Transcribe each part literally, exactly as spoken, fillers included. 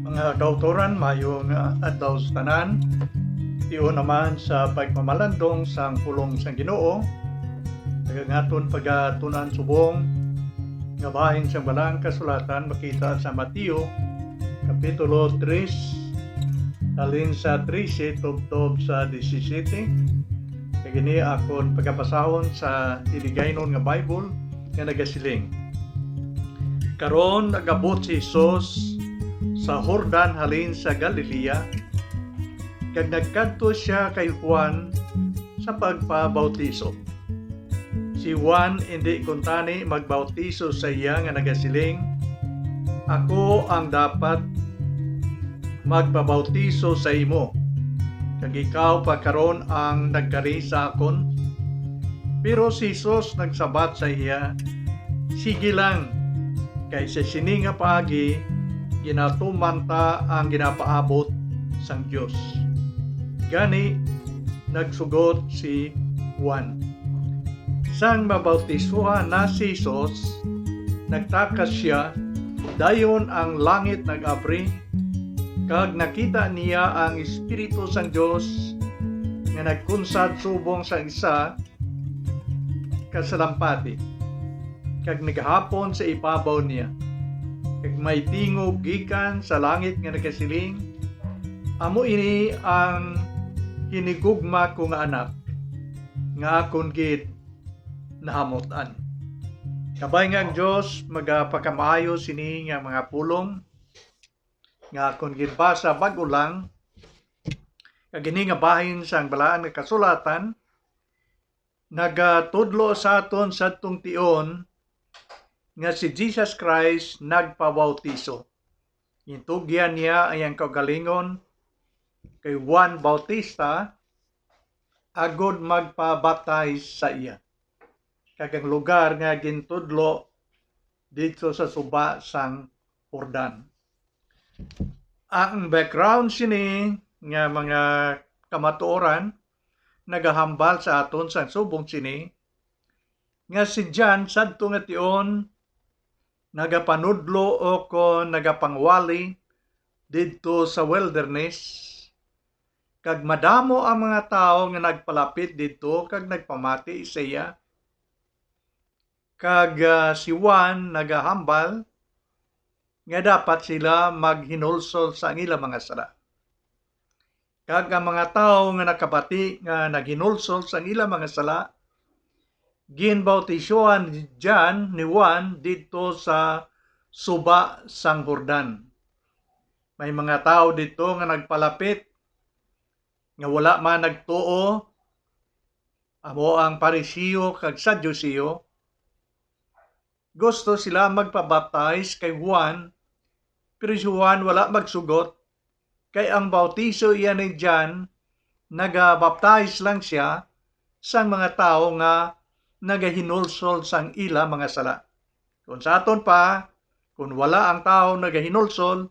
Mga kautoran, maayong, ah, adlaw sa tanan. Tion naman sa pagpamalandong sang pulong sang Ginoo, kag ang aton pagatun-an subong nga bahin sang Balaang Kasulatan makita sa Mateo, Kapitulo tres, halin sa trese tubtob sa disisiyete. Kag ini akon pagabasahon sa Hiligaynon nga Bible nga nagasiling, Karon nag-abot si Jesus sa Jordan halin sa Galilea, kag nagkadto sia kay Juan sa pagpabautiso. Si Juan indi kuntani magbautiso sa iya nga nagasiling, "Ako ang dapat magpabautiso sa imo, kag ikaw pa karon ang nagkari sa akon?" Pero si Jesus nagsabat sa iya, "Sige lang, kay sa sini nga paagi ginatuman ta ang ginapaabot sang Dios." Gani, nagsugot si Juan. Sang mabautisohan na si Jesus, nagtakas sia, dayon ang langit nag-abri, kag nakita niya ang Espiritu sang Dios nga nagkunsad subong sang isa ka salampati, kag nagahapon sa ibabaw niya. Kag may tingog gikan sa langit nga nagasiling, "Amo ini ang hinigugma ko nga Anak, nga akon gid nahamut-an." Kabay nga ang Dios magapakamaayo sini nga mga pulong nga akon ginbasa bag-o lang, kag ini nga bahin sang Balaan nga Kasulatan nagatudlo sa aton sadtong tion nga si Jesus Christ nagpabautiso. Gintugyan niya ang iyang kaugalingon kay Juan Bautista agod magpabaptize sa iya, kag ang lugar nga gintudlo didto sa suba sang Jordan. Ang background sini nga mga kamatuoran nagahambal sa aton sang subong sini nga si John sadto nga tion nagapanudlo o kon nagapangwali didto sa wilderness, kag madamo ang mga tawo nga nagpalapit didto kag nagpamati sa iya. Kag, ah, si Juan nagahambal nga dapat sila maghinulsol sa ila mga sala. Kag ang mga tawo nga nakabati nga naghinulsol sa ila mga sala, ginbautisohan ni John, ni Juan, didto sa suba sang Jordan. May mga tawo didto nga nagpalapit nga wala man nagtuo, amo ang Pariseo kag Saduceo. Gusto sila magpabaptize kay Juan, pero si Juan wala magsugot, kay ang bautiso iya ni John, nagabaptize lang sia sang mga tawo nga nagahinulsol sang ila mga sala. Kung sa aton pa, kung wala ang tawo nagahinulsol,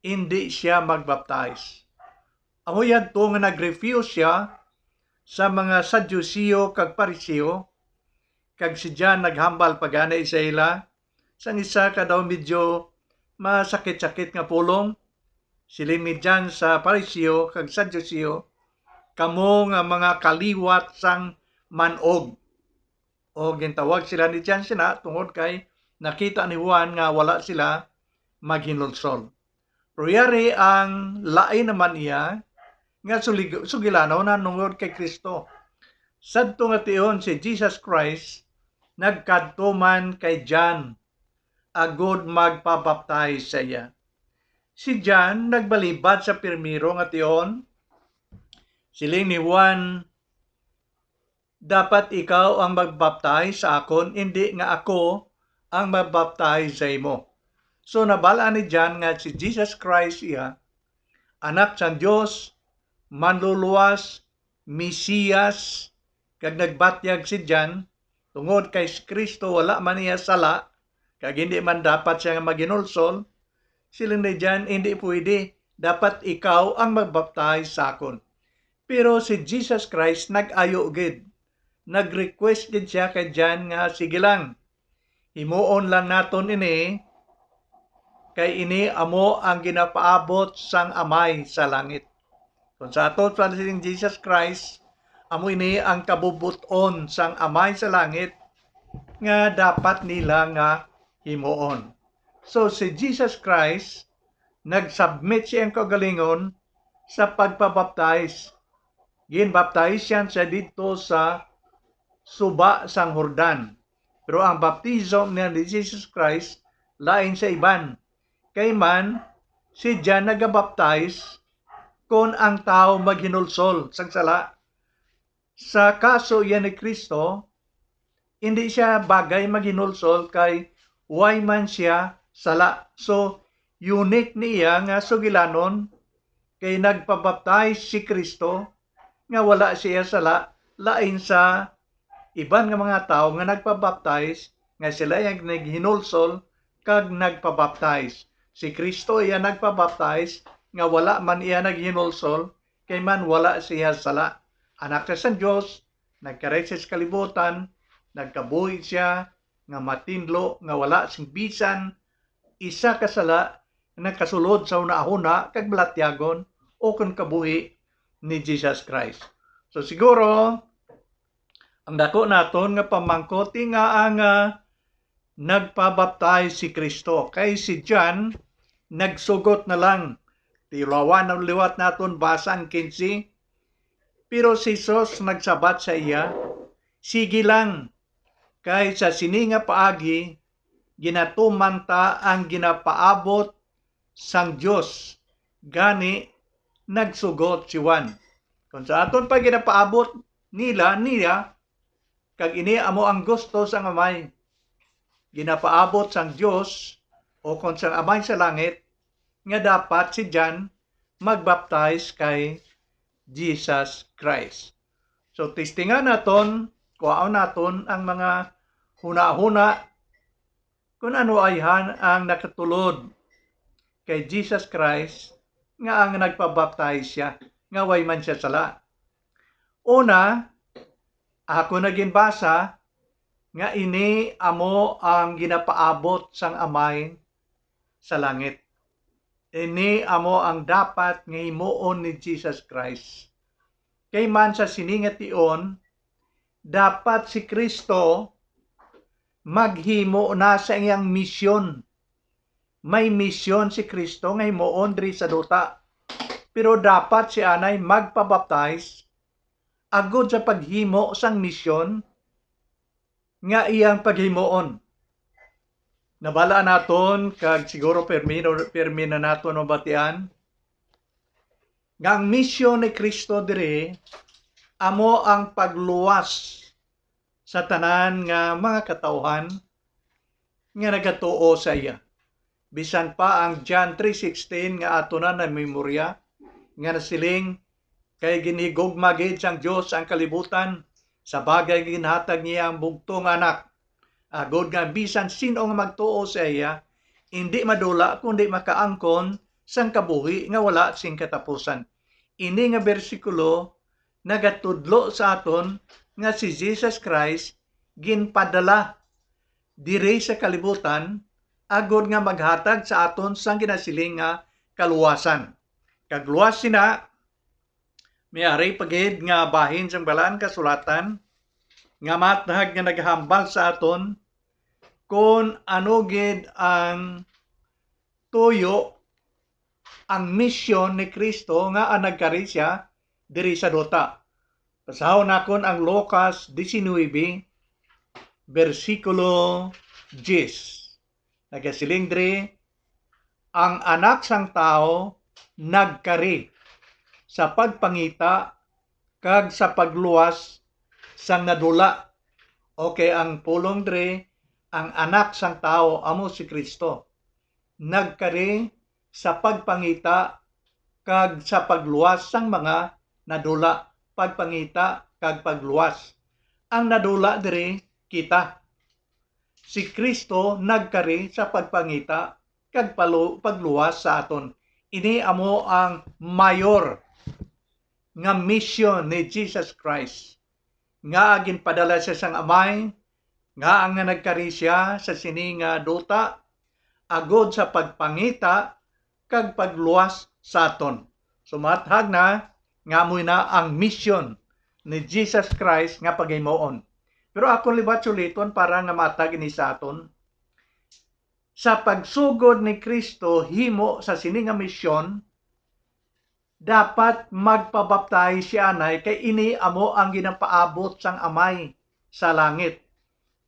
indi sia magbaptize. Amo yadto nga nag-refuse sia sa mga Saduceo kag Pariseo, kag si John naghambal pa gani sa ila sang isa ka daw medyo masakit-sakit nga pulong. Siling ni John sa Pariseo kag Saduceo, "Kamo nga mga kaliwat sang man-og." O gintawag sila ni John sina tungod kay nakita ni Juan nga wala sila maghinulsol. Pero yari ang lain naman iya nga sulig-, sugilanon na tungod kay Cristo. Sadto nga tion si Jesus Christ nagkadto man kay John agod magpabaptize sa iya. Si John nagbalibad sa pirmiro nga tion. Siling ni Juan, "Dapat ikaw ang magbaptize sa akon, indi nga ako ang magbaptize sa imo." So, nabal-an ni John nga si Jesus Christ iya, Anak sang Dios, Manluluwas, Mesiyas, kag nagbatyag si John, tungod kay si Cristo wala man niya sala, kag hindi man dapat siya nga maghinulsol. Siling ni John, "Hindi pwede, dapat ikaw ang magbaptize sa akon." Pero si Jesus Christ nag-ayo gid. Nag-request gid siya kay John nga, "Sige lang, himuon lang naton ini, kay ini amo ang ginapaabot sang Amay sa langit. Kung sa aton pa siling Jesus Christ, amo ini ang kabubot-on sang Amay sa langit nga dapat nila nga himuon. So, si Jesus Christ nag-submit sa iyang kaugalingon sa pagbaptize. Ginbaptize siya siya didto sa suba sang Jordan. Pero ang baptism niya ni Jesus Christ lain sa iban. Kay man, si John nagabaptize kon ang tawo maghinulsol sang sala. Sa kaso iya ni Cristo, hindi siya bagay maghinulsol kay way man siya sala. So, unique niya nga sugilanon kay nagpabaptize si Cristo nga wala siya sala, lain sa iban nga mga tawo nga nagpabaptize nga sila ang naghinulsol kag nagpabaptize. Si Cristo iya nagpabaptize nga wala man iya naghinulsol kay man wala siya sala. Anak siya sang Dios, nagkari siya sa kalibutan, nagkabuhi siya nga matinlo nga wala sing bisan isa ka sala nakasulod sa hunahuna kag balatyagon o kon kabuhi ni Jesus Christ. So siguro, ang dako naton nga pamangkot nga ang, ah, nagpabaptize si Cristo, kay si John nagsugot na lang. Tilawan ang liwat naton, basa ang kinse. Pero si Jesus nagsabat sa iya, "Sige lang, kay sa sini nga paagi ginatuman ta ang ginapaabot sang Dios." Gani nagsugot si Juan, "Kung sa aton pa ginapaabot nila niya, kag ini amo ang gusto sang Amay, ginapaabot sang Dios o kon sang Amay sa langit, nga dapat si John magbaptize kay Jesus Christ." So, testingan naton, kuhaon naton ang mga hunahuna kung ano ayhan ang nakatulod kay Jesus Christ nga ang nagpabaptize siya, nga way man siya sala. Una, ako na ginbasa nga ini amo ang ginapaabot sang Amay sa langit. Ini amo ang dapat nga himuon ni Jesus Christ. Kay man sa sini nga tion, dapat si Cristo maghimo na sa iyang misyon. May misyon si Cristo nga himuon diri sa duta. Pero dapat si anay magpabaptize agod sa paghimo sang misyon nga iyang paghimuon. Nabala naton, kag siguro pirmi, pirmi na naton mabatian, nga ang misyon ni Cristo diri amo ang pagluwas sa tanan nga mga katawhan nga nagatuo sa iya. Bisan pa ang John three sixteen nga ato na namemorya, nga nasiling, "Kay ginhigugma gid sang Dios ang kalibutan, sa bagay nga ginhatag niya ang bugtong nga Anak, agod nga bisan sin-o nga magtuo sa iya, indi madula, kundi makaangkon sang kabuhi nga wala sing katapusan." Ini nga bersikulo nagatudlo sa aton nga si Jesus Christ ginpadala diri sa kalibutan agod nga maghatag sa aton sang ginasiling nga kaluwasan. Kag luwas sina, may ari pa gid nga bahin sang Balaan Kasulatan nga matnag nga nagahambal sa aton kon ano gid ang tuyo, ang misyon ni Cristo nga ang nagkari siya diri sa duta. Basahon nakon ang Lucas diecinuebe, bersikulo diyes. Nagasiling diri, "Ang Anak sang Tawo nagkari sa pagpangita kag sa pagluwas sang nadula." Okay, ang pulong diri, ang Anak sang Tawo amo si Cristo. Nagkari sa pagpangita kag sa pagluwas sang mga nadula, pagpangita kag pagluwas. Ang nadula diri, kita. Si Cristo nagkari sa pagpangita kag palu-, pagluwas sa aton. Ini amo ang mayor nga misyon ni Jesus Christ, nga ginpadala siya sang Amay, nga ang nga nagkari siya sa sini nga duta, agod sa pagpangita kag pagluwas sa aton. Sumathag na nga amo na ang misyon ni Jesus Christ nga paghimuon. Pero akon liwat suliton para nga matag ini sa aton. Sa pagsugod ni Cristo himo sa sini nga misyon, dapat magpabaptize si anay kay ini amo ang ginapaabot sang Amay sa langit.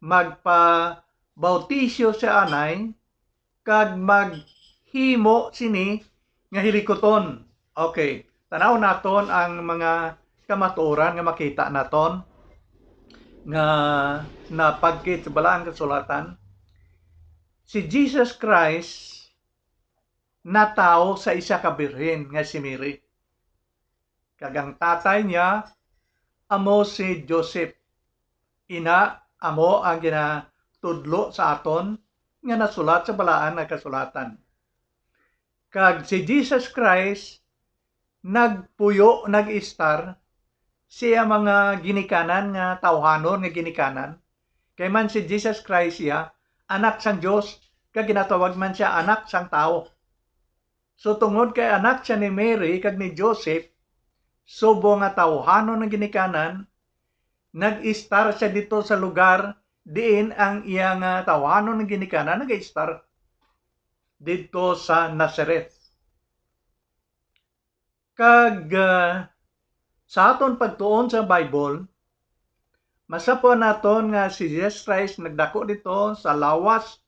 Magpabautisyo si anay kag maghimo sini nga hilikuton. Okay, tanaw naton ang mga kamatuoran nga makita naton nga napagkit sa Balaan Kasulatan. Si Jesus Christ natawo sa isa ka birhen nga si Mary. Kag ang tatay niya amo si Joseph. Ina, amo ang ginatudlo sa aton nga nasulat sa Balaan nga Kasulatan. Kag si Jesus Christ nagpuyo, nag-istar siya mga ginikanan nga tawhanon nga ginikanan. Kay man si Jesus Christ siya, anak sang Dios, kag ginatawag man siya anak sang tawo. So, tungod kay anak siya ni Mary kag ni Joseph, subong nga tawhanon ang ginikanan, nag-istar siya dito sa lugar diin ang iya nga tawhanon ang ginikanan nag-istar, dito sa Nazareth. Kag, ah, sa aton pagtuon sa Bible, masapwan naton nga si Jesus Christ nagdako dito sa lawas,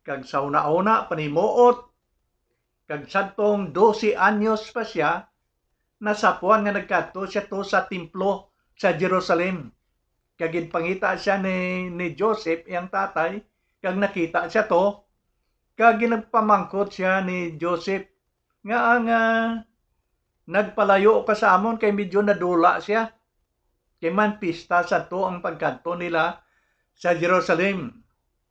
kag sa hunahuna panimuot, kag sadtong dose anyos pa siya, nasapwan nga nagkadto siya to sa templo sa Jerusalem. Kag ginpangita siya ni, ni Joseph, iyang tatay, kag nakita siya to, kag ginpamangkot siya ni Joseph nga ang, ah, nagpalayo ka sa amon kay medyo nadula siya. Kay man pista sadto ang pagkadto nila sa Jerusalem.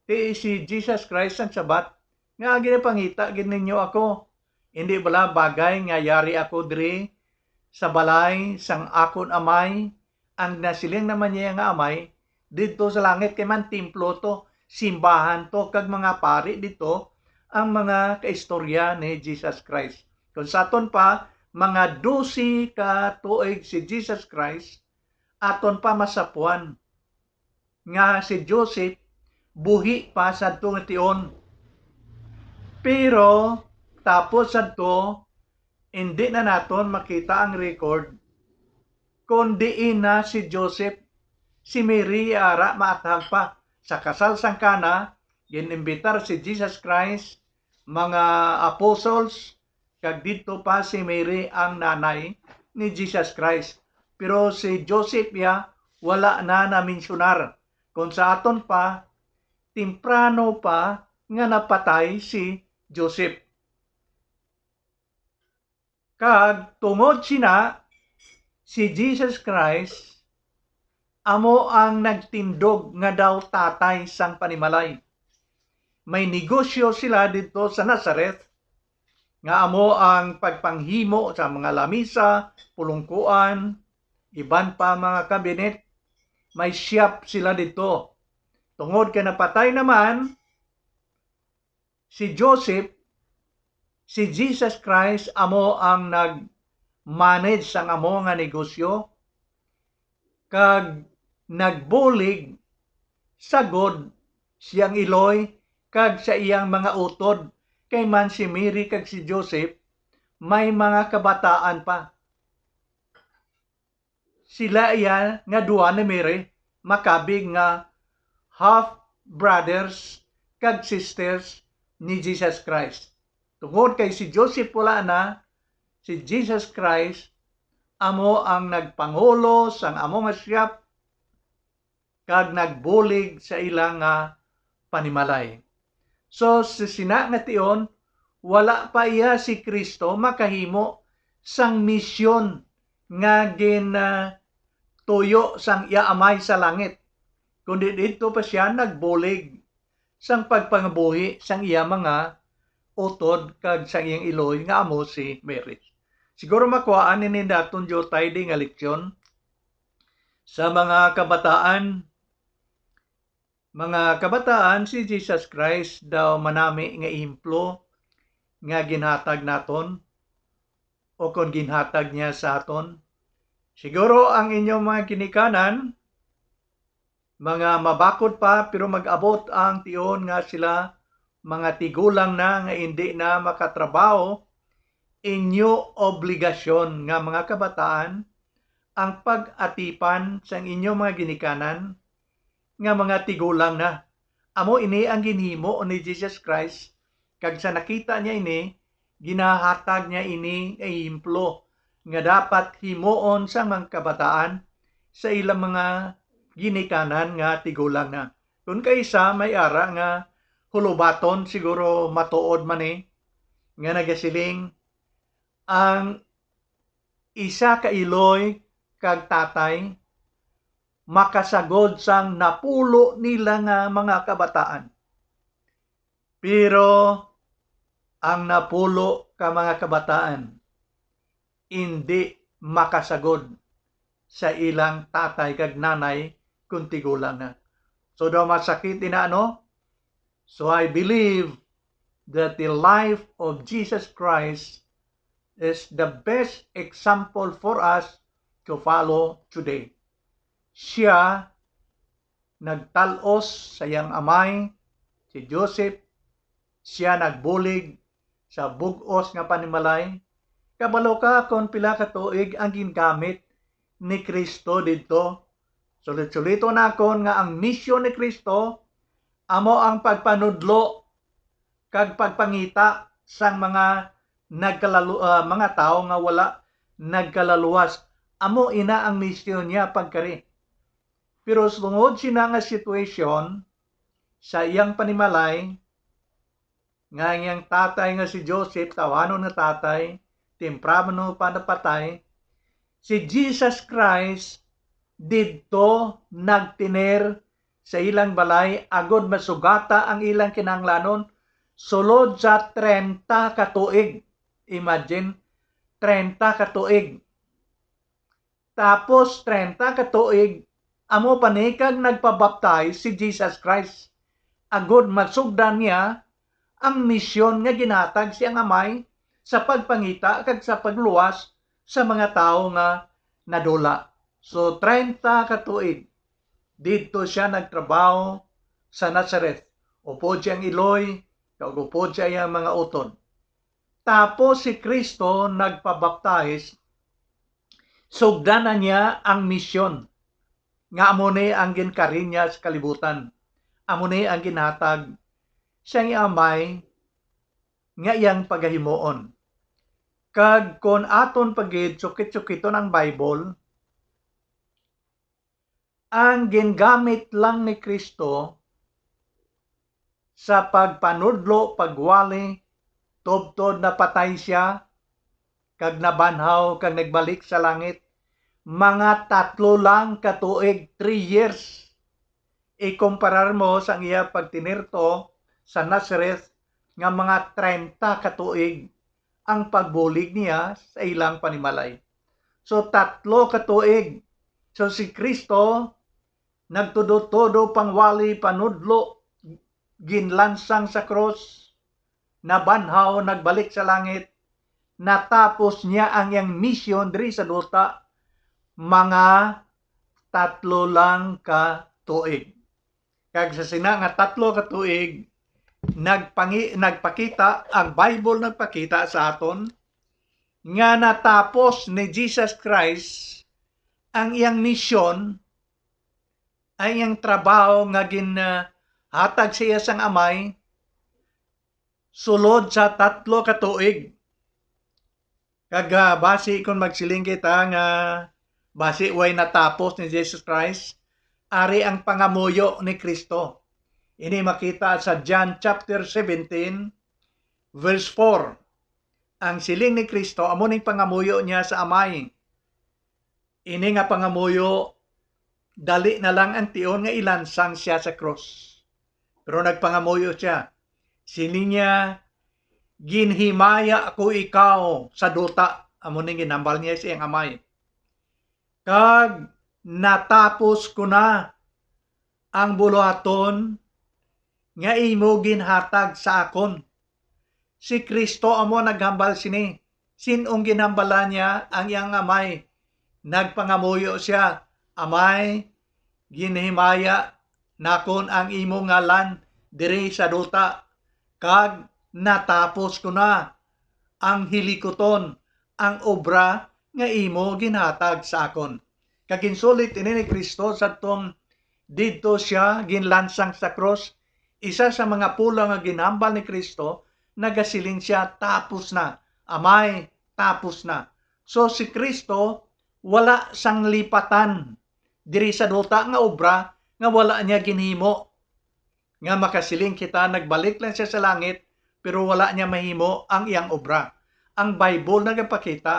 Ti si Jesus Christ ang sabat nga ginapangita gid ninyo ako. Indi bala bagay nga yari ako diri sa balay sang akon Amay? Ang nasiling naman niya nga Amay didto sa langit, kay man templo to, simbahan to, kag mga pari didto ang mga kaistorya ni Jesus Christ. Kung sa aton pa, mga dose ka tuig si Jesus Christ, aton pa masapwan nga si Joseph buhi pa sadto nga tion. Pero tapos sadto, hindi na naton makita ang record kon diin na si Joseph, si Mary ara maathag pa. Sa kasal sang Cana, gin-imbitar si Jesus Christ, mga apostles, kag didto pa si Mary ang nanay ni Jesus Christ. Pero si Joseph iya wala na namensyunar. Kung sa aton pa, temprano pa nga napatay si Joseph. Kag tungod sina, si Jesus Christ amo ang nagtindog nga daw tatay sang panimalay. May negosyo sila didto sa Nazareth, nga amo ang pagpanghimo sa mga lamisa, pulungkuan, iban pa mga kabinet. May shop sila didto. Tungod kay napatay naman si Joseph, si Jesus Christ amo ang nag-manage sang amo nga negosyo, kag nagbulig sagod siyang iloy kag sa iyang mga utod, kay man si Mary kag si Joseph may mga kabataan pa. Sila iya nga duha ni Mary makabig nga half brothers kag sisters ni Jesus Christ. Tungod kay si Joseph wala na, si Jesus Christ amo ang nagpangulo sang amo nga shop kag nagbulig sa ila nga panimalay. So, sa sina nga tion, wala pa iya si Cristo makahimo sang misyon nga gin, ah, tuyo sang iya Amay sa langit, kundi didto pa sia nagbulig sang pagpangabuhi sang iya mga utod kag sang iyang iloy nga amo si Mary. Siguro makuhaan ini naton diutay di nga leksyon sa mga kabataan. Mga kabataan, si Jesus Christ daw manami nga ehemplo nga ginhatag naton, o kon ginhatag niya sa aton. Siguro ang inyong mga ginikanan, mga mabakod pa, pero mag-abot ang tion nga sila mga tigulang na nga indi na makatrabaho, inyo obligasyon nga mga kabataan ang pag-atipan sang inyong mga ginikanan nga mga tigulang na. Amo ini ang ginhimo ni Jesus Christ, kag sa nakita niya ini, ginahatag niya ini nga ehemplo nga dapat himuon sang mga kabataan sa ilang mga ginikanan nga tigulang na. Kung kaisa may ara nga hulubaton, siguro matuod man ni, nga nagasiling, ang isa ka iloy kag tatay makasagod sang napulo nila nga mga kabataan. Pero ang napulo ka mga kabataan indi makasagod sa ilang tatay kag nanay kon tigulang na. So daw masakit ina, no? So I believe that the life of Jesus Christ is the best example for us to follow today. Siya nagtal-os sa iyang amay, si Joseph. Siya nagbulig sa bug-os nga panimalay. Kabalo ka kon pila ka tuig ang gingamit ni Cristo didto. Sulit-suliton nakon nga ang misyon ni Cristo amo ang pagpanudlo kag pagpangita sang mga nagkalalu-, ah, mga tawo nga wala nagkalaluwas. Amo ina ang misyon niya pagkari. Pero tungod sina nga sitwasyon sa iyang panimalay, nga ang iyang tatay nga si Joseph, tawanon nga tatay, temprano pa napatay, si Jesus Christ didto nagtener sa ilang balay agod masugata ang ilang kinahanglanon sulod sa treinta ka tuig. Imagine, treinta ka tuig. Tapos treinta ka tuig, amo pa ni kag nagpabaptize si Jesus Christ, agod masugdan niya ang misyon nga ginhatag siyang Amay sa pagpangita kag sa pagluwas sa mga tawo nga nadula. So, treinta ka tuig, didto siya nagtrabaho sa Nazareth. Upod siya ang iloy, kag upod siya iyang mga utod. Tapos si Cristo nagpabaptize, sugdan na niya ang misyon, nga amo ni ang ginkari niya sa kalibutan. Amo ni ang ginhatag sa iyang Amay nga iyang pagahimuon. Kag kon aton pa gid sukit-sukiton ang Bible, ang gingamit lang ni Cristo sa pagpanudlo, pagwali, tubtob napatay siya, kag nabanhaw, kag nagbalik sa langit, mga tatlo lang ka tuig, three years. Ikumparar mo sang iya pagtinirto sa Nazareth nga mga treinta ka tuig ang pagbulig niya sa ilang panimalay. So, tatlo ka tuig. So, si Cristo nagtudo-tudo pangwali, panudlo, ginlansang sa krus, nabanhaw, nagbalik sa langit, natapos niya ang iyang misyon diri sa duta, mga tatlo lang ka tuig. Kag sa sina nga tatlo ka tuig, nagpangi-, nagpakita, ang Bible nagpakita sa aton nga natapos ni Jesus Christ ang iyang misyon, ang iyang trabaho nga gin, ah, hatag sa iya sang Amay, sulod sa tatlo ka tuig. Kag, ah, basi kon magsiling kita nga basi way natapos ni Jesus Christ, ari ang pangamuyo ni Cristo. Ini makita sa John chapter seventeen, verse four. Ang siling ni Cristo, amo ning pangamuyo niya sa Amay. Ini nga pangamuyo, dali na lang ang tion nga ilansang siya sa krus. Pero nagpangamuyo siya. Siling niya, "Ginhimaya ko ikaw sa duta." Amo ning ginhambal niya sa iyang Amay. "Kag natapos ko na ang buluhaton nga imo ginhatag sa akon. Si Cristo amo naghambal sini. Sin-ong ginhambalan niya ang iyang Amay? Nagpangamuyo sia, "Amay, ginhimaya nakon ang imo ngalan diri sa duta, kag natapos ko na ang hilikuton, ang obra nga imo ginhatag sa akon." Kag ginsulit ini ni Cristo sadtong didto sia ginlansang sa krus. Isa sa mga pula nga ginhambal ni Cristo, nagasiling sia, "Tapos na, Amay, tapos na." So, si Cristo wala sang lipatan diri sa duta nga obra nga wala niya ginhimo. Nga makasiling kita, nagbalik lang sia sa langit, pero wala niya mahimo ang iyang obra. Ang Bible nagapakita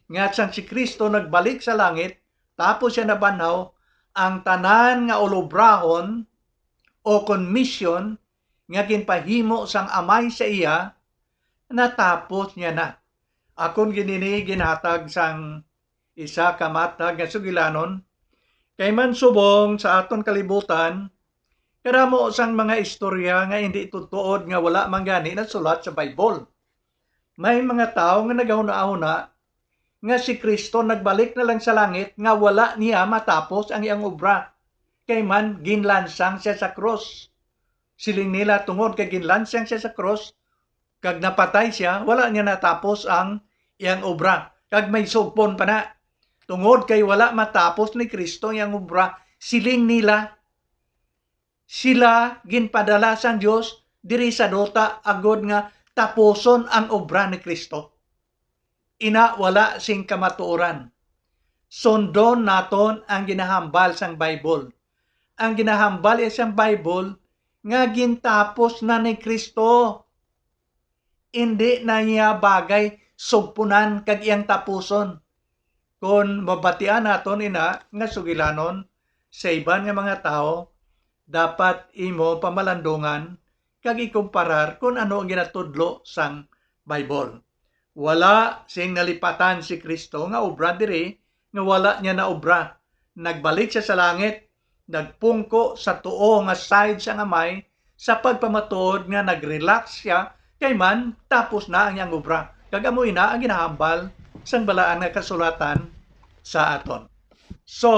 nga sang si Cristo nagbalik sa langit, tapos siya nabanhaw, ang tanan nga ulobrahon o kon misyon nga ginpahimo sang Amay sa iya, natapos niya na. Akon gid ini ginhatag sang isa ka matag nga sugilanon, kay man subong sa aton kalibutan, kadamo sang mga istorya nga indi tuod nga wala man gani nasulat sa Bible. May mga tawo nga nagahuna-huna nga si Cristo nagbalik na lang sa langit nga wala niya matapos ang iyang obra, kay man ginlansang sia sa krus. Siling nila, tungod kay ginlansang sia sa krus kag napatay sia, wala niya natapos ang iyang obra. Kag may sugpon pa na, tungod kay wala matapos ni Cristo ang iyang obra, siling nila, sila ginpadala sang Dios diri sa duta agod nga tapuson ang obra ni Cristo. Ina, wala sing kamatuoran. Sundon naton ang ginahambal sang Bible. Ang ginahambal iya sang Bible nga gintapos na ni Cristo. Indi na niya bagay sugpunan kag iyang tapuson. Kon mabatian naton ina nga sugilanon sa iban nga mga tawo, dapat imo pamalandungan kag ikumparar kon ano ang ginatudlo sang Bible. Wala sing nalipatan si Cristo nga obra diri nga wala niya naobra. Nagbalik siya sa langit, nagpungko sa tuo nga side sang Amay, sa pagpamatuod nga nag-relax siya, kay man tapos na ang iyang obra. Kag amo ina ang ginahambal sang Balaan nga Kasulatan sa aton. So,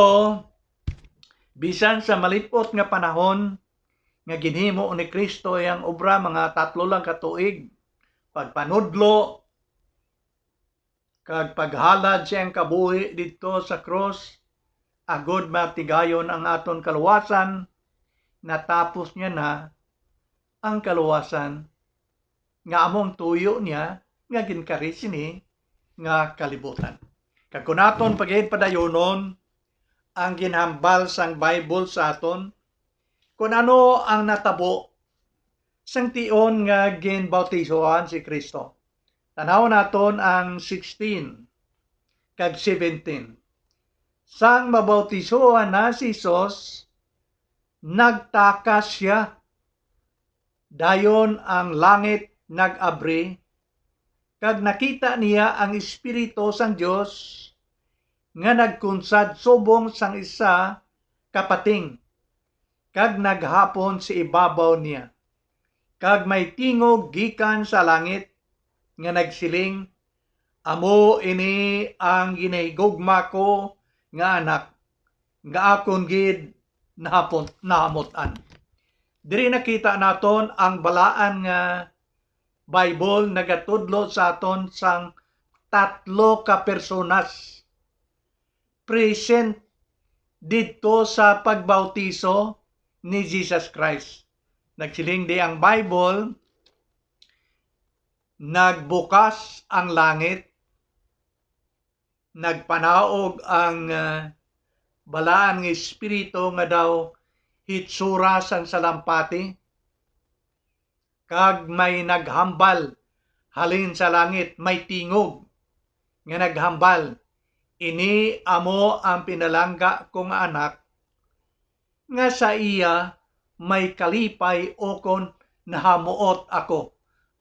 bisan sa malip-ot nga panahon nga ginhimo ni Cristo iyang obra, mga tatlo lang ka tuig, pagpanudlo, kag paghalad siyang kabuhi didto sa krus, agod matigayon ang aton kaluwasan, natapos niya na ang kaluwasan nga amo ang tuyo niya nga ginkari sini nga kalibutan. Kag kon aton pagin padayonon ang ginhambal sang Bible sa aton, kon ano ang natabo sang tion nga ginbautisohan si Cristo. Tan-awon naton ang sixteen kag seventeen. Sang mabautisohan na si Jesus, nagtakas sia. Dayon ang langit nag-abri, kag nakita niya ang Espiritu sang Dios nga nagkunsad subong sang isa ka pating, kag naghapon sa ibabaw niya. Kag may tingog gikan sa langit nga nagsiling, "Amo ini ang ginahigugma ko nga Anak, nga akon gid nahapon-, nahamut-an." Diri nakita naton ang balaan nga Bible nagatudlo sa aton sang tatlo ka personas present didto sa pagbautiso ni Jesus Christ. Nagsiling di ang Bible, "Nagbukas ang langit, nagpanaog ang, ah, balaan nga espiritu nga daw hitsura sang salampati, kag may naghambal halin sa langit, may tingog nga naghambal, 'Ini amo ang pinalangga ko nga Anak, nga sa iya may kalipay, ukon nahamuot ako.'"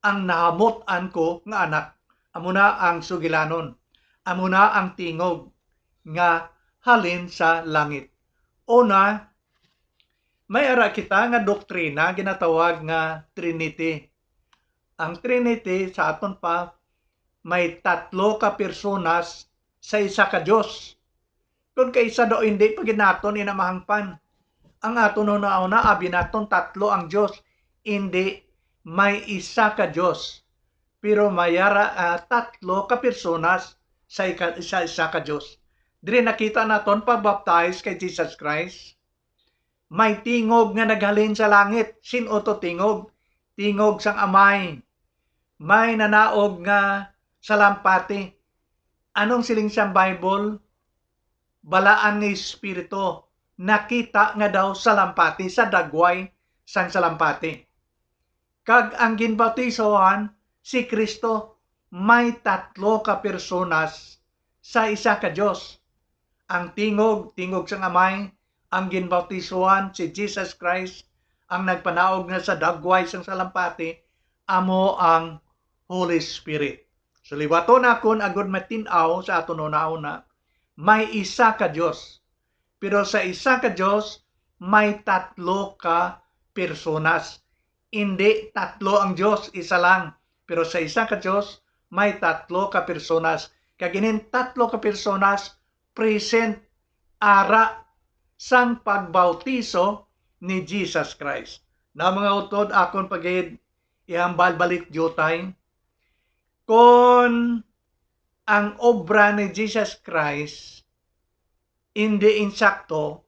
Ang nahamut-an ko nga Anak, amo na ang sugilanon, amo na ang tingog nga halin sa langit. Una, May ara kita nga doktrina ginatawag nga Trinity. Ang Trinity sa aton pa may tatlo ka personas sa isa ka Dios. Kung kaisa daw, hindi pa gid naton ina mahangpan. Ang aton hunahuna, abi naton tatlo ang Dios. Hindi, may isa ka Dios. Pero may ara, ah, tatlo ka personas sa ika-, sa isa ka Dios. Diri nakita naton pagbaptize kay Jesus Christ. May tingog nga naghalin sa langit. Sin-o to tingog? Tingog sang Amay. May nanaog nga salampati. Anong siling sang Bible? Balaan nga espiritu nakita nga daw salampati sa dagway sang salampati. Kag ang ginbautisohan si Cristo, may tatlo ka personas sa isa ka Dios. Ang tingog, tingog sang Amay, ang ginbautisohan si Jesus Christ, ang nagpanaog nga sa dagway sang salampati, amo ang Holy Spirit. So, liwaton nakon agud matin-aw sa aton una-una, may isa ka Dios. Pero sa isa ka Dios, may tatlo ka personas. Indi tatlo ang Dios, isa lang. Pero sa isa ka Dios, may tatlo ka personas. Kag inin tatlo ka personas, present, ara sang pagbautiso ni Jesus Christ. Na, mga utod, akon pa gid ihambal balik diutay, kon ang obra ni Jesus Christ indi insakto,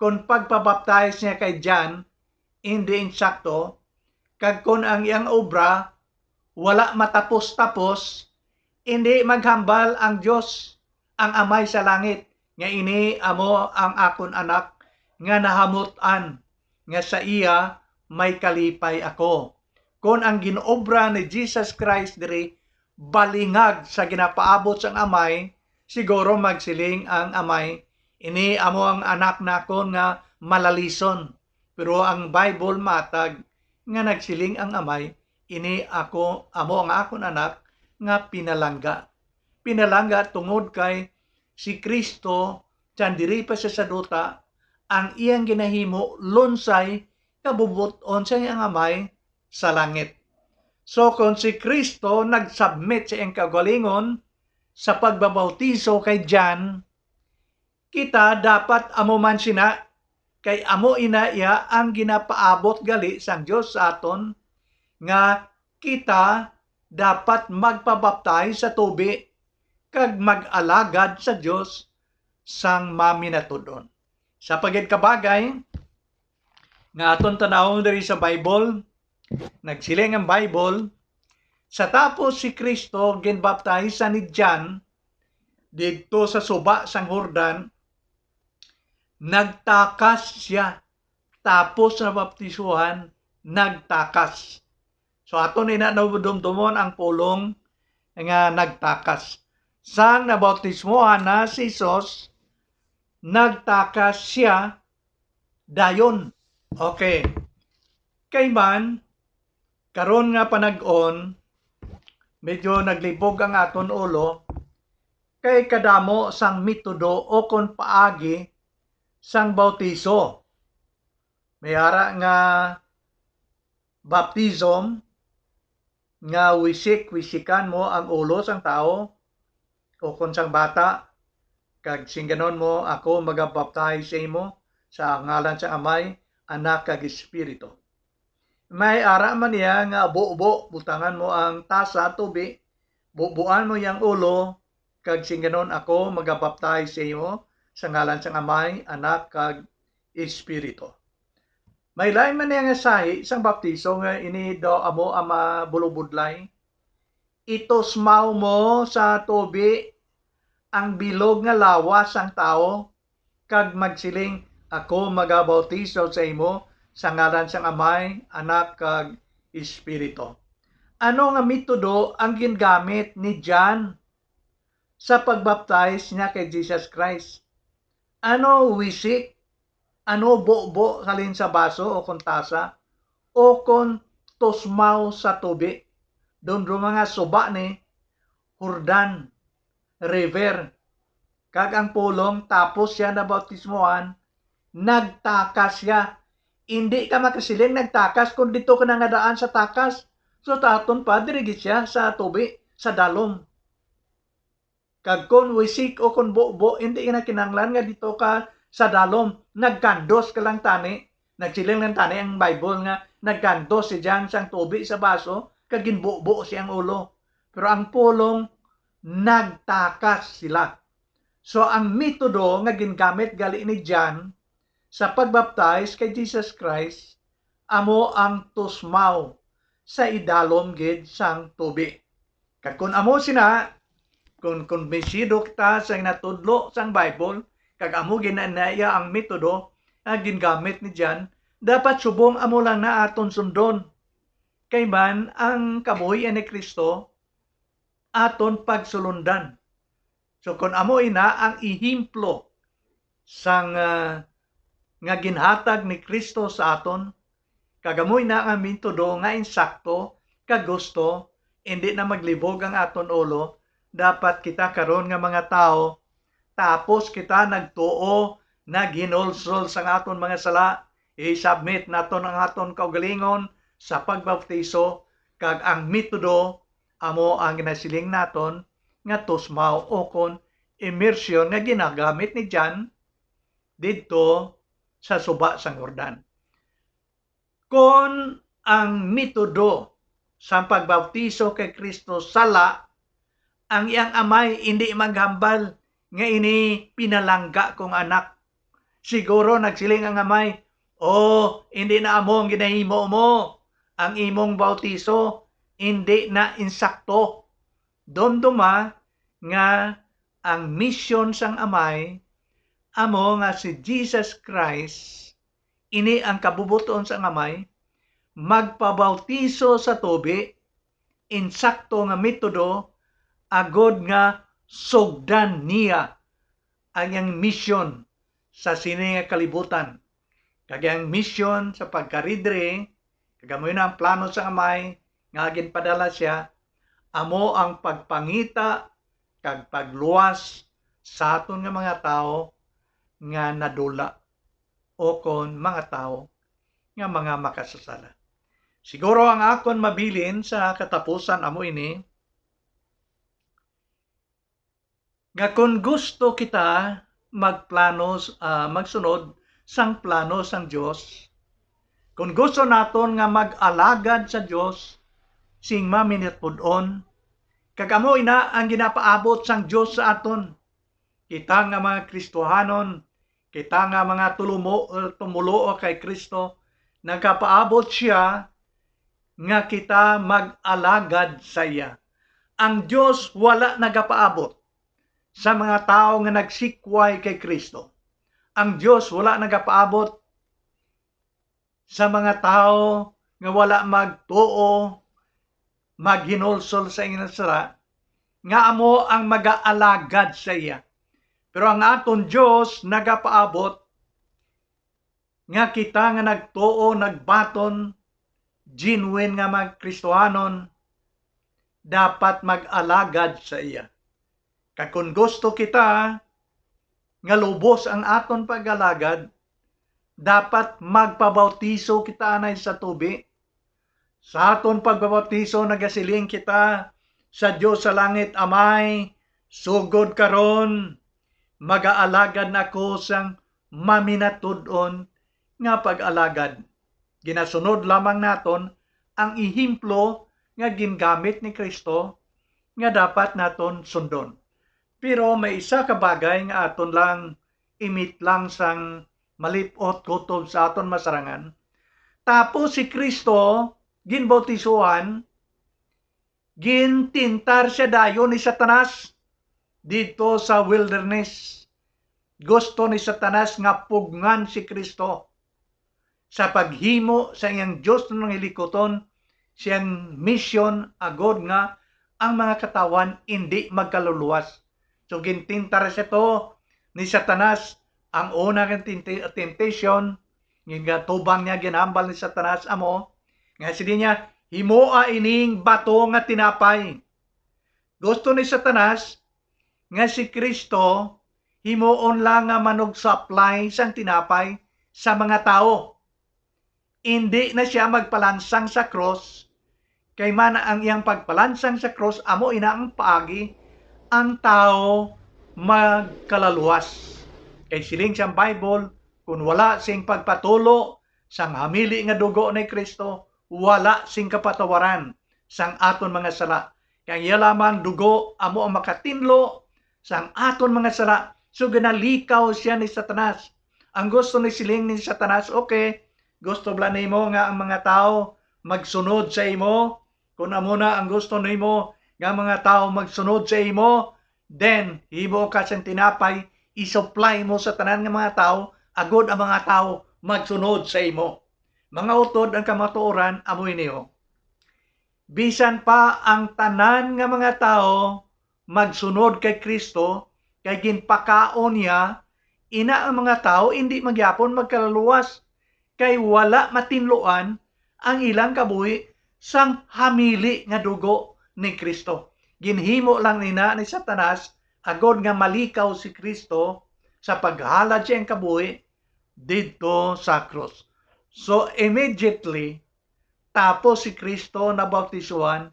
kon pagpabaptize niya kay John indi insakto, kag kon ang iyang obra wala matapos-tapos, indi maghambal ang Dios, ang Amay sa langit, nga, "Ini amo ang akon Anak nga nahamut-an, nga sa iya may kalipay ako." Kon ang gin-obra ni Jesus Christ diri balingag sa ginapaabot sang Amay, siguro magsiling ang Amay, "Ini amo ang Anak nakon nga malalison." Pero ang Bible matag nga nagsiling ang Amay, "Ini ako, amo ang akon Anak nga pinalangga." Pinalangga tungod kay si Cristo, dyan diri pa siya sa duta, ang iyang ginahimo lunsay kabubot-on sa iyang Amay sa langit. So, kon si Cristo nag-submit sa iyang kaugalingon sa pagbabautiso kay John, kita dapat amo man sina, kay amo ina iya ang ginapaabot gali sang Dios sa aton, nga kita dapat magpabaptize sa tubi kag mag-alagad sa Dios sang maminatud-on. Sa pagid kabagay nga aton tan-awon diri sa Bible, nagsiling ang Bible, sa tapos si Cristo ginbaptize ni John didto sa suba sang Jordan, nagtakas sia. Tapos na baptisuhan, nagtakas. So, aton ina nadumdomon ang pulong nga nagtakas. Sang nabautismohan na si Jesus, nagtakas sia dayon. Okay. Kay man, karon nga panag-on, medyo naglibog ang aton ulo, kay kadamo sang metodo o kon paagi sang bautiso. May ara nga baptism nga wisik-wisikan mo ang ulo sang tawo o kon sang bata, kag singganon mo, "Ako magabaptize sa imo sa ngalan sang Amay, Anak, kag Espiritu." May ara man niya nga bubo, butangan mo ang tasa tubi, bubuan mo yang ulo, kag singganon, "Ako magabaptize sa imo sa ngalan sang Amay, Anak, kag Espiritu." May lain man niya nga sahi sang baptiso nga ini daw amo ang mabulubudlay. Itusmaw mo sa tubi ang bilog nga lawas sang tawo, kag magsiling, "Ako magabautiso sa imo sa ngalan sang Amay, Anak, kag Espiritu." Ano nga metodo ang gingamit ni John sa pagbaptize niya kay Jesus Christ? Ano wisik? Ano bubo halin sa baso o kon tasa? O kon tusmaw sa tubi? Dumduma nga suba ni Jordan River. Kag ang pulong, tapos siya nabautismohan, nagtakas siya. Indi ka makasiling nagtakas kon didto ka na nga daan sa takas. So, sa aton pa, diri gid siya sa tubi, sa dalom. Kag kon wisik o kon bubo, indi na kinahanglan nga didto ka sa dalom. Nagkandos ka lang tani. Nagsiling lang tani ang Bible nga nagkandos si John sang tubi sa baso, kag ginbubo siyang ulo. Pero ang pulong, nagtakas sila. So, ang metodo nga gingamit gali ni John sa pagbaptize kay Jesus Christ amo ang tusmaw sa idalom gid sang tubi. Kag kon amo sina, kon kumbinsido kita sa natudlo sang Bible, kag amo ginanaya ang metodo nga gingamit ni John, dapat subong amo lang na aton sundon. Kay man ang kabuhi ni Cristo aton pagsulundan. So, kon amo ina ang ehemplo sang, ah, nga ginhatag ni Cristo sa aton, kag amo ina nga metodo nga insakto kag gusto, indi na maglibog ang aton ulo, dapat kita karon nga mga tawo, tapos kita nagtuo, naghinulsol sang aton mga sala, i-submit naton ang aton kaugalingon sa pagbaptiso, kag ang metodo amo ang ginasiling naton nga tusmaw ukon immersion nga ginagamit ni John didto sa suba sang Jordan. Kon ang metodo sang pagbautiso kay Cristo sala, ang iyang amay indi maghambal nga ini pinalangga kong anak. Siguro nagsiling ang amay, "Oh, indi na amo ang ginahimo mo. Ang imong bautiso indi na insakto." Dumduma nga ang misyon sang amay amo nga si Jesus Christ, ini ang kabubuton sang amay, magpabautiso sa tubi, insakto nga metodo, agod nga sugdan niya ang iyang misyon sa sini nga kalibutan. Kag ang misyon sa pagkari diri, kag amo na ang plano sang Amay nga ginpadala siya, amo ang pagpangita kag pagluwas sa aton nga mga tawo nga nadula, o kon mga tawo nga mga makasasala. Siguro ang akon mabilin sa katapusan amo ini, nga kon gusto kita magplano, ah, magsunod sang plano sang Dios, kon gusto naton nga mag-alagad sa Dios sing maminatpud-on, kag amo ina ang ginapaabot sang Dios sa aton, kita nga mga Kristohanon, kita nga mga tulumo-, eh, tumoluo kay Cristo, nagapaabot sia nga kita mag-alagad sa iya. Ang Dios wala nagapaabot sa mga tawo nga nagsikway kay Cristo. Ang Dios wala nagapaabot sa mga tawo nga wala magtuo, maghinulsol sa iyang sala, nga amo ang magaalagad sa iya. Pero ang aton Dios nagapaabot nga kita nga nagtuo, nagbaton, genuine nga mga Kristohanon, dapat mag-alagad sa iya. Kag kon gusto kita nga lubos ang aton pag-alagad, dapat magpabautiso kita anay sa tubi. Sa aton pagpabautiso, nagasiling kita sa Dios sa langit, "Amay, sugod karon, magaalagad na ako sang maminatud-on nga pag-alagad." Ginasunod lamang naton ang ehemplo nga gingamit ni Cristo nga dapat naton sundon. Pero may isa ka bagay nga aton lang imitlang sang malip-ot kutob sa aton masarangan. Tapos si Cristo ginbautisohan, gintintar siya dayon ni Satanas didto sa wilderness. Gusto ni Satanas nga pugngan si Cristo sa paghimo sa iyang Dios nga hilikuton, sa iyang misyon, agod nga ang mga katawhan indi magkaluluwas. So, gintintar siya to ni Satanas. Ang una nga tempt-, temptation, nga tubang niya, ginhambal ni Satanas amo nga siling niya, "Himoa ining bato nga tinapay." Gusto ni Satanas nga si Cristo himuon lang nga manugsuplay sang tinapay sa mga tawo. Indi na sia magpalansang sa krus, kay man ang iyang pagpalansang sa krus amo ina ang paagi ang tawo magkalaluwas. Kay siling sang Bible, kun wala sing pagpatulo sang hamili nga dugo ni Cristo, wala sing kapatawaran sang aton mga sala. Kay ang iya lamang dugo amo ang makatinlo sang aton mga sala. So ginalikaw siya ni Satanas. Ang gusto ni siling ni Satanas, okay, gusto bala nimo nga ang mga tawo magsunod sa imo? Kung amo na ang gusto nimo nga mga tawo magsunod sa imo, then himo ka sing tinapay, i-supply mo sa tanan nga mga tawo, agod ang mga tawo magsunod sa imo. Mga utod, ang kamatuoran amo ini, oh. Bisan pa ang tanan nga mga tawo magsunod kay Cristo, kay ginpakaon niya, ina ang mga tawo indi man gihapon magkalaluwas, kay wala matinluan ang ilang kabuhi sang hamili nga dugo ni Cristo. Ginhimo lang ina ni Satanas agod nga malikaw si Cristo sa paghalad sa iyang kabuhi didto sa krus. So, immediately, tapos si Cristo nabautisohan,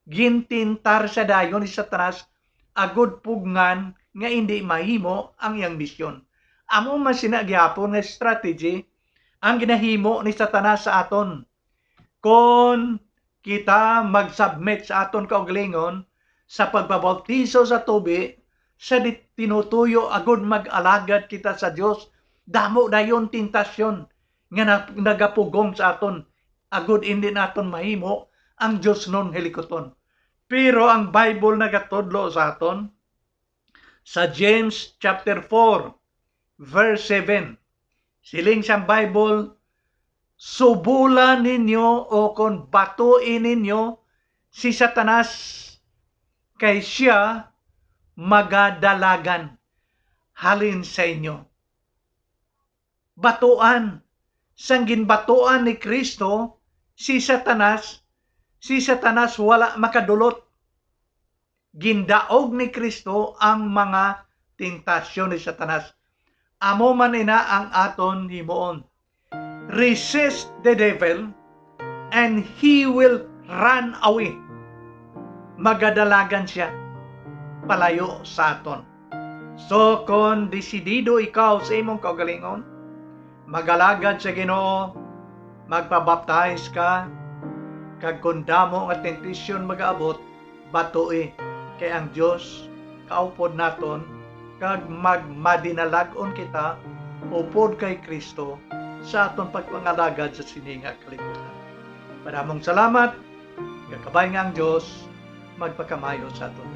gintintar siya dayon ni Satanas agod pugngan nga indi mahimo ang iyang misyon. Amo man sina gihapon nga strategy ang ginahimo ni Satanas sa aton. Kon kita mag-submit sa aton kaugalingon sa pagpabautiso sa tubi, sa di-, tinutuyo agud mag-alagad kita sa Dios, damo dayon tentasyon nga na-, nagapugong sa aton, agud indi naton mahimo ang diosnon hilikuton. Pero ang Bible nagatudlo sa aton sa James chapter four, verse seven. Siling sang Bible, "Subola ninyo o kon batui ninyo si Satanas, kay sia magadalagan halin sa inyo." Batuan, sang ginbatuan ni Cristo si Satanas, si Satanas wala makadulot. Gindaog ni Cristo ang mga tentasyon ni Satanas. Amo man ina ang aton himuon. Resist the devil and he will run away. Magadalagan siya palayo sa aton. So, kon desidido ikaw sa imong kaugalingon, magalagad sa Ginoo, magpabaptize ka, kag kon damo nga temptation magaabot, batui, kay ang Dios kaupod naton, kag magmadinalag-on kita upod kay Cristo sa aton pagpangalagad sa sini nga kalibutan. Madamong salamat, nga kabay nga ang Dios magpakamaayo sa aton.